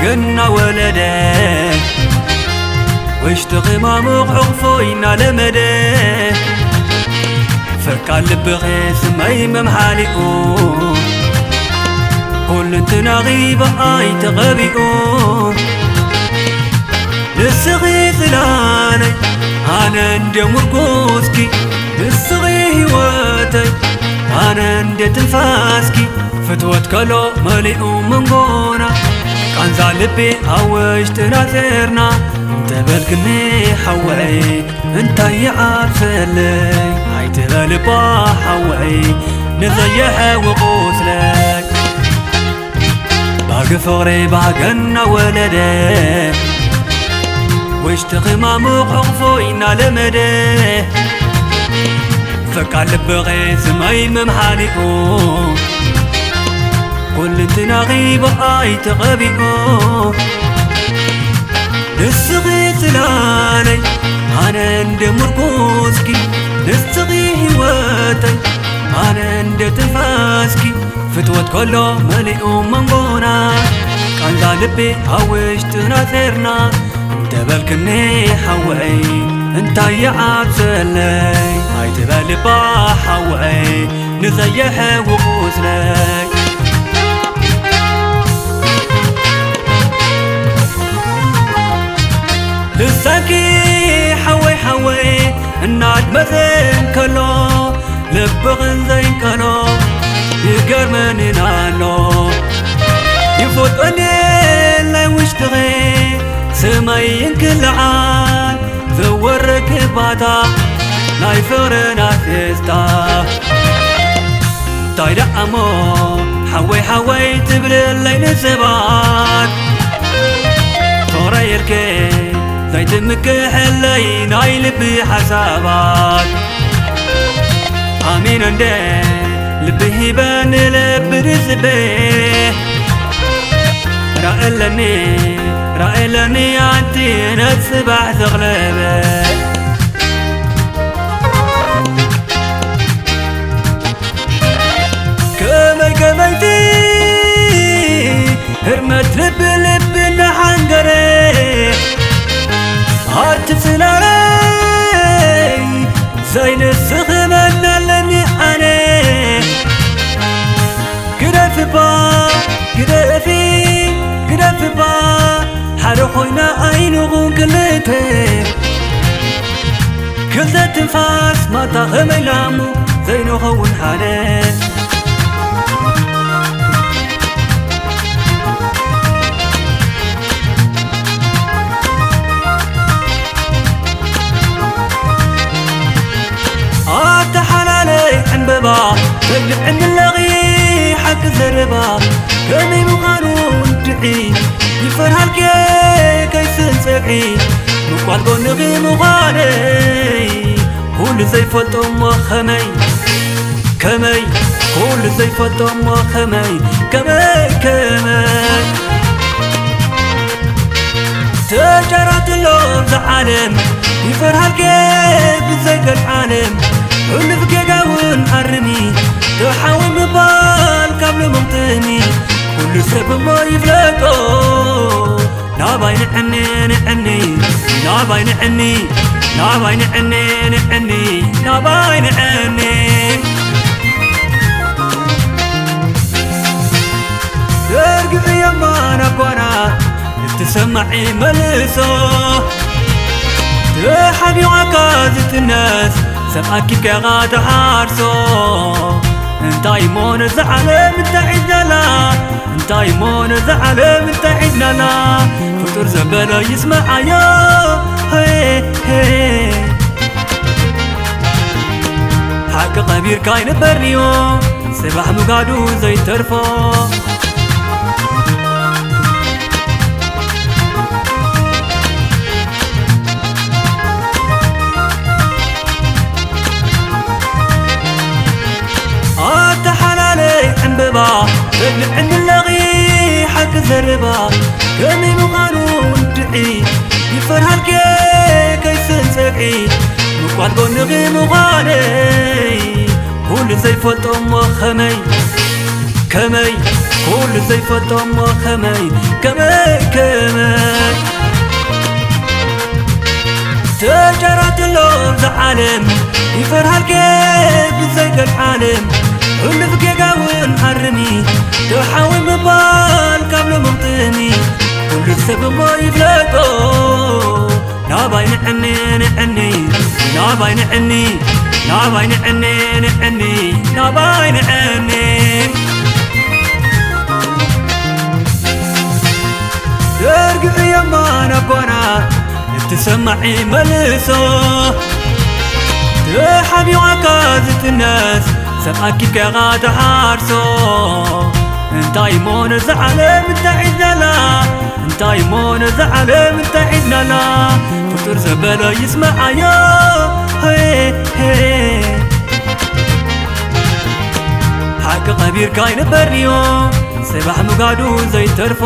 ገና ወለደ፣ ውሽጥኺ ማሙቕ ሕቑፎይ እናለመደ፣ ፈቃድ ልብኺ ስመይ መምሓሊኡ፣ ኩልንትናኺ ብኣይ ተቐቢኡ። ንስኺ ጽላለይ፣ ኣነ እንደ ምርኩስኪ፣ ንስኺ ህይወተይ፣ ኣነ እንደ ትንፋስኪ። ፍትወት ከሎ መሊኡ መንጎና፣ ቃንዛ ልቢ ኣብ ውሽጥና ጼርና። እንተበልክኒ ሓወይ፣ እንታይ ይዓብሰለይ? ኣይትበል እባ ሓወይ፣ ንዘየሐዊ ቁስለይ። ባግ ፍቕሪ ባህገና ወለደ፣ ውሽጥኺ ማሙቕ ሕቑፎይ እናለመደ፣ ፈቃድ ልብኺ ስመይ መምሓሊኡ፣ ኩልንትናኺ ብኣይ ተቐቢኡ። ንስኺ ጽላለይ፣ ኣነ እንደ ምርኩስኪ፣ ንስኺ ህይወተይ፣ ኣነ እንደ ትንፋስኪ። ፍትወት ከሎ መሊኡ መንጎና፣ ቃንዛ ልቢ ኣብ ውሽጥና ጼርና። እንተበልክኒ ሓወይ፣ እንታይ ይዓብሰለይ? ኣይትበል እባ ሓወይ፣ ንዘየሐዊ ቁስለይ። ልሳንኪ ሓወይ ሓወይ እናድመጸ እንከሎ፣ ልብኽን ዘይንቀሎ ይገርመኒ ኣሎ። ይፈጥኒ ናይ ውሽጥኺ ስመይ እንክልዓል፣ ዘወርክ ባታ ናይ ፍቕርና ፌስታ። እንታይ ደኣ እሞ ሓወይ ሓወይ ትብለለይ ንሰባት፣ ፍቕረይ ኢልኪ ዘይትምክሐለይ ናይ ልቢ ሓሳባት። ኣሚነ እንደ ልቢ ሂበ ንልቢ ዝጽበ፣ ራእለኒ ራእለኒ ኣንቲ ነቲ ጽባሕ ዘቕለበ። ከመይ ከመይቲ ህርመት ልቢ ልቢ እናሓንገረ፣ ኣቲ ጽላለይ ዘይንስኺ መን ኣለኒ ኣነ። ግደፍባ ግደፊ ግደፍባ፣ ሓደ ኮይና ኣይንኹን ክልተ። ክልተ ትንፋስ ማታ ኸመይ ላሙ ዘይንኸውን ሓደ። ኣተሓላለይ ዕምበባ ተግልዕኒ ኣለኺ ሓቂ ዘረባ፣ ከመይ ምዃኑ እንድዒ ይፈርሃልኪ ከይስን ጸግዒ፣ ምቋል ጎንኺ ምዃነይ ኩሉ ዘይፈልጦ እሞ ኸመይ ከመይ ኩሉ ዘይፈልጦ እሞ ኸመይ ከመይ ከመይ ተጫራትሎም ዝዓለም ይፈርሃልከ ብዘይ ገልዓለም፣ ሕሉፍ ጌጋ እውን ኣርሚ ተሓዊ ምባል ካብ ልሙም ጥሚ። ኩሉ ሰብ እሞ ይፍለጦ ናባይ ንዕኒ ንዕኒ ናባይ ንዕኒ ናባይ ንዕኒ ንዕኒ ናባይ ንዕኒ። ዘርግዕዮ እማ ናብ ጓና እትሰማዒ መልሶ፣ ተሓቢቓካ ዝትነስ ሰብ ኣኪብካ ኢኻ ትሓርሶ። እንታይ እሞ ነዛ ዓለም እንታይ ሒዝናላ? እንታይ እሞ ነዛ ዓለም እንታይ ሒዝናላ? ፍጡር ዘበለ ይስምዓዮ። ሄ፣ ሄ። ሓቂ ቀቢርካ ኣይንበርንዮ፣ ጽባሕ ምጋዱ ዘይተርፎ። ኣተሓላለይ ዕምበባ ተብልዕኒ ኣለኺ ሓቂ ዘረባ፣ ከመይ ምዃኑ እንድዒ ይፈርሃልኪ ከይስን ጸግዒ፣ ምቋል ጎንኺ ምዃነይ ኩሉ ዘይፈልጦ እሞ ኸመይ ከመይ ኩሉ ዘይፈልጦ እሞ ከመይ ከመይ ከመይ ተጨራትሎ ዝዓለም ይፈርሃልከ ብዘይገል ዓለም ሁሉ ብጌጋ እውን ኣርሚ ተሓዊ ምባል ካብ ሎምቕጥሚ ኩሉ ሰብ እሞ ይፍለጦ ናባይ ንዕኒ ንዕኒ ናባይ ንዕኒ ናባይ ንዕኒ ንዕኒ ናባይ ንዕኒ ደርግዕ የማን ኣቦና እቲ ሰማዒ መልሶ ተሓቢዋካ ዝትነስ ሰብ ኣኪብካ ኢኻ ተሓርሶ እንታይ እሞ ነዛ ዓለም እንታይ ሒዝናላ እንታይ እሞ ነዛ ዓለም እንታይ ሒዝናላ ፍጡር ዘበለ ይስምዓዮ ሄ ሄ ሓቂ ቀቢርካ ይንበርንዮ ጽባሕ ምጋዱ ዘይተርፎ